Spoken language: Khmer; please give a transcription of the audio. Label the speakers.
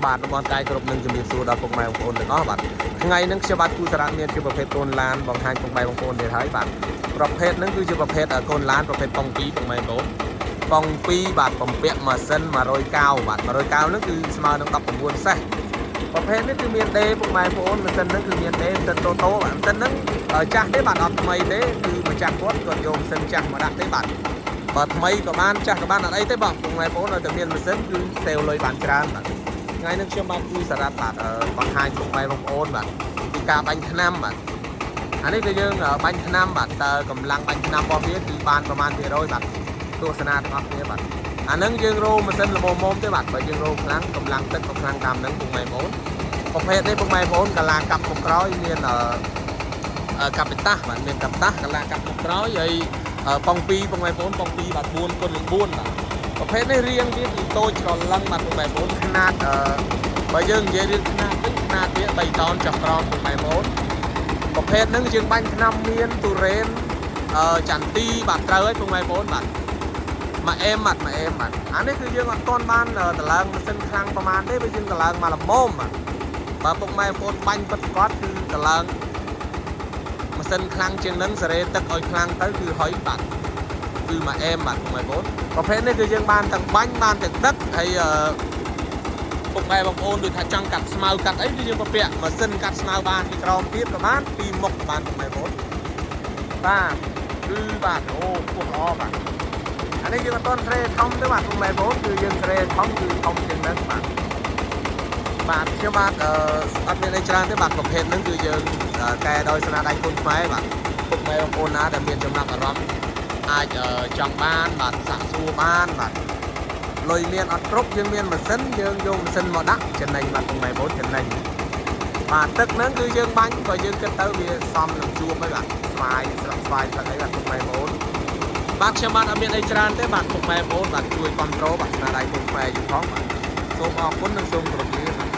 Speaker 1: បាទតំបន់កាយគ្រប់នឹងជំរាបសួរដល់ពុកម៉ែបងប្អូនទាំងអស់បាទថ្ងៃនេះខ្ញុំបាទគូសារៈមានជាប្រភេទកូនឡានបង្ហាញពុកម៉ែបងប្អូនទៀតហើយបាទប្រភេទហ្នឹងគឺជាប្រភេទកូនឡានប្រភេទប៉ុង2ពុកម៉ែបងប្អូនប៉ុង2បាទបំពាក់ម៉ាស៊ីន190បាទ190ហ្នឹងគឺស្មើនឹង19សេះប្រភេទនេះគឺមានដេពុកម៉ែបងប្អូនម៉ាស៊ីនហ្នឹងគឺមានដេម៉ាស៊ីនតូតូបាទម៉ាស៊ីនហ្នឹងចាស់ទេបាទអត់ថ្មីទេគឺម្ចាស់គាត់គាត់យកម៉ាស៊ីនចាស់មកដាក់ទេបាទបើថ្មីក៏បានចាស់ក៏បានអត់អីទេបាទពុកម៉ែបងប្អូនឲ្យតែមានម៉ាស៊ីនគឺសេវលុយបានច្រើនបាទ ថ្ងៃនេះខ្ញុំបាទគូសារ៉ាត់បាទបង្ហាញពុកម៉ែបងប្អូនបាទពីការបាញ់ថ្នាំបាទអានេះគឺយើងបាញ់ថ្នាំបាទតើកម្លាំងបាញ់ថ្នាំរបស់វាគឺបានប្រមាណ100បាទទស្សនាទាំងអស់គ្នាបាទអាហ្នឹងយើងរោម៉ាស៊ីនល្មមៗទេបាទបើយើងរោខ្លាំងកម្លាំងទឹកក៏ខ្លាំងតាមហ្នឹងពុកម៉ែបងប្អូនប្រភេទនេះពុកម៉ែបងប្អូនកលាកាប់មុខក្រោយមានកាពីតាសបាទមានកាពីតាសកលាកាប់មុខក្រោយហើយប៉ុង2ពុកម៉ែបងប្អូនប៉ុង2បាទ4គុណនឹង4បាទប្រភេទនេះរៀងវាគឺតូចក្រឡឹងបាទពុកម៉ែបងប្អូនខ្នាតអឺ បើយើងនិយាយរឿងខ្នាតវិញខ្នាតវា3តោនចុះក្រោមពុកម៉ែបងប្អូនប្រភេទហ្នឹងយើងបាញ់ថ្នាំមានទុរេនចន្ទីបាទត្រូវហើយពុកម៉ែបងប្អូនបាទមួយអេមបាទមួយអេមបាទអានេះគឺយើងអត់ទាន់បានតឡើងម៉ាស៊ីនខ្លាំងប្រហែលទេបើយើងតឡើងមកល្មមបាទបើពុកម៉ែបងប្អូនបាញ់ពិតប្រាកដគឺតឡើងម៉ាស៊ីនខ្លាំងជាងហ្នឹងសេរីទឹកឲ្យខ្លាំងទៅគឺហុយបាទគឺមួយអេមបាទពុកម៉ែបងប្អូនប្រភេទនេះគឺយើងបានទាំងបាញ់បានទាំងដឹកហើយពុកម៉ែបងប្អូនដូចថាចង់កាត់ស្មៅកាត់អីគឺយើងពពាក់ម៉ាស៊ីនកាត់ស្មៅបានពីក្រោមទៀតក៏បានពីមុខក៏បានពុកម៉ែបងប្អូនបាទគឺបាទអូពោះល្អបាទអានេះយើងអត់ទាន់ស្រេធំទេបាទពុកម៉ែបងប្អូនគឺយើងស្រេធំគឺធំជាងហ្នឹងបាទបាទខ្ញុំបាទអត់មានអីច្រើនទេបាទប្រភេទហ្នឹងគឺយើងកែដោយស្នាដៃគុណខ្មែរបាទពុកម៉ែបងប្អូនណាដែលមានចំណាប់អារម្មណ៍អាចចង់បានបាទសាកសួរបានបាទ លុយមានអត់គ្រប់យើងមានម៉ាស៊ីនយើងយកម៉ាស៊ីនមកដាក់ចំណេញបាទពុកម៉ែបងប្អូនចំណេញបាទទឹកហ្នឹងគឺយើងបាញ់ក៏យើងគិតទៅវាសមនឹងជួបហើយបាទស្វាយស្លឹកស្វាយស្លឹកអីបាទពុកម៉ែបងប្អូនបាទខ្ញុំបាទអត់មានអីច្រើនទេបាទពុកម៉ែបងប្អូនបាទជួយគ្រប់គ្រងបាទស្នាដៃគុំខ្មែរយើងផងបាទសូមអរគុណនិងសូមគោរពលាបាទ